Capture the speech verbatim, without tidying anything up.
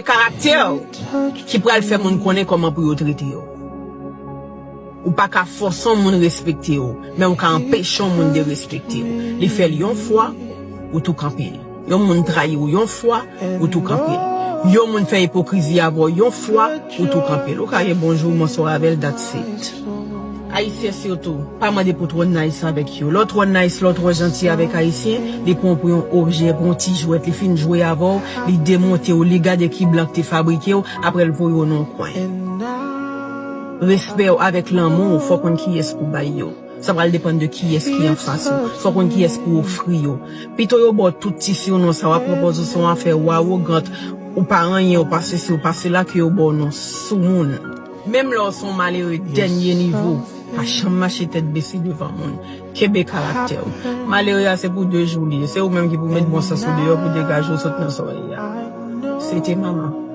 Karaktè w ki pral fè moun konnen kòman pou yo trete w. Ou pa ka fòse yon moun respekte w, men ou ka anpeche yon moun derespekte w. Li fè l yon fwa, ou tou kanpe l. Yon moun trayi w yon fwa, ou tou kanpe l. Yon moun fè ipokrizi avè w yon fwa, ou tou kanpe l. Ou ka gen bonjou, bonswa avè l, that's it. Ayisyen sitou, pa mande pou w twò nice avèk yo. Lè w twò nice, lè w twò janti avèk Ayisyen, li pran w pou yon objè, pou yon ti jwèt. Li fin jwe avè w, li demonte w, li gade ki blan k te fabrike w, apre l voye w nan yon kwen. Respè w avèk lanmou w, fò w konn kiyès pou bay yo. Sa pral depann de kiyès ki anfas ou. Fò w konn kiyès pou ofri yo. Pito yo ba w tout ti sinon sa, w ap pran pòz ou se yon afè, ou awogant, ou pa anyen, ou pa sesi, ou pa sela, ke yo ba w non soumoun. Menm lè w se yon malere dènye nivo, pa janm mache tèt bese devan moun. Kenbe karaktè w. Malere a se pou de jou li ye. Se ou menm ki pou met bon sans ou deyò pou degaje w sot nan sa w ye a. Se te mama.